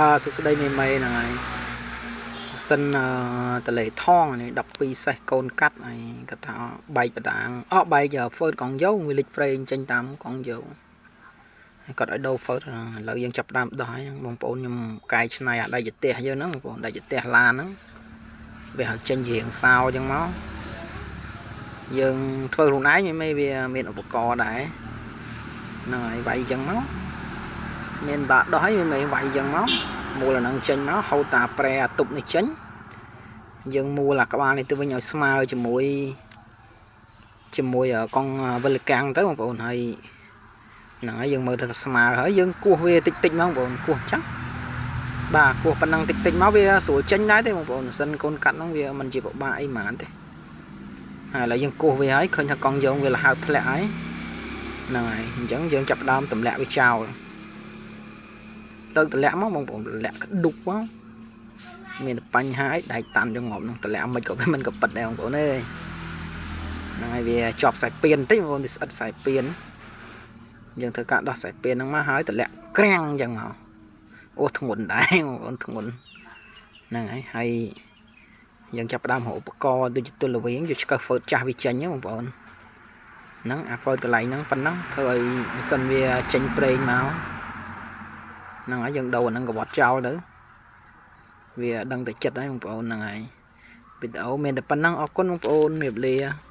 អើសួស្តីមេមេហ្នឹងហើយសិនតលេថងនេះ12សេះកូនកាត់ហើយគាត់ថាបែកបដាងអស់បែកហ្វឺតកង់យោងវាលិចប្រេងចេញតាមកង់យោងហើយគាត់ឲ្យដូរហ្វឺតឥឡូវយើងចាប់ដើមដោះហើយបងប្អូនខ្ញុំកែច្នៃអាដែកផ្ទះយើងហ្នឹងបងប្អូនដែកផ្ទះឡានហ្នឹងវាឲ្យចេញរៀងសោអញ្ចឹងមកយើងធ្វើខ្លួនឯងមេវាមានឧបករណ៍ដែរហ្នឹងហើយវាយអញ្ចឹងមកមានបាក់ដោះហើយមេវាយអញ្ចឹងមកមូលអាហ្នឹងចេញមកហូតតាប្រែអាទប់នេះចេញយើងមូលអាក្បាលនេះទៅវិញឲ្យស្មើជាមួយជាមួយកង់វិលកាំងទៅបងប្អូនហើយហ្នឹងហើយយើងមើលទៅស្មើហើយយើងគោះវាតិចតិចមកបងប្អូនគោះចឹងបាទគោះប៉ុណ្ណឹងតិចតិចមកវាស្រួលចេញដែរទេបងប្អូនសិនកូនកាត់ហ្នឹងវាមិនជាពិបាកអីហ្មងទេហើយឥឡូវយើងគោះវាហើយឃើញថាកង់យោងវាលហើបធ្លាក់ហើយហ្នឹងហើយអញ្ចឹងយើងចាប់ដើមទម្លាក់វាចោលលើកទម្លាក់មកបងប្អូនទម្លាក់ក្ដុកមកមានបញ្ហាអីដែកតាន់ចងប់នឹងទម្លាក់មិនក៏វាមិនក៏ប៉ិតដែរបងប្អូនអើយហ្នឹងហើយវាជាប់ខ្សែពៀនបន្តិចបងប្អូនវាស្អិតខ្សែពៀនយើងធ្វើការដោះខ្សែពៀនហ្នឹងមកហើយទម្លាក់ក្រាំងអញ្ចឹងមកអូធ្ងន់ដែរបងប្អូនធ្ងន់ហ្នឹងហើយហើយយើងចាប់ផ្ដើមរកឧបករណ៍ដូចជាទល់វៀងយកឆ្កឹះហ្វឺតចាស់វាចេញហ្នឹងបងប្អូនហ្នឹងអាហ្វឺតកន្លែងហ្នឹងប៉ុណ្ណឹងធ្វើឲ្យម៉ាស៊ីនវាចេញប្រេងមកហ្នឹងហើយយើងដូរអាហ្នឹងកវត្តចោលទៅវាដឹងតែចិត្តហើយបងប្អូនហ្នឹងហើយវីដេអូមានតែប៉ុណ្ណឹងអរគុណបងប្អូនជំរាបលា។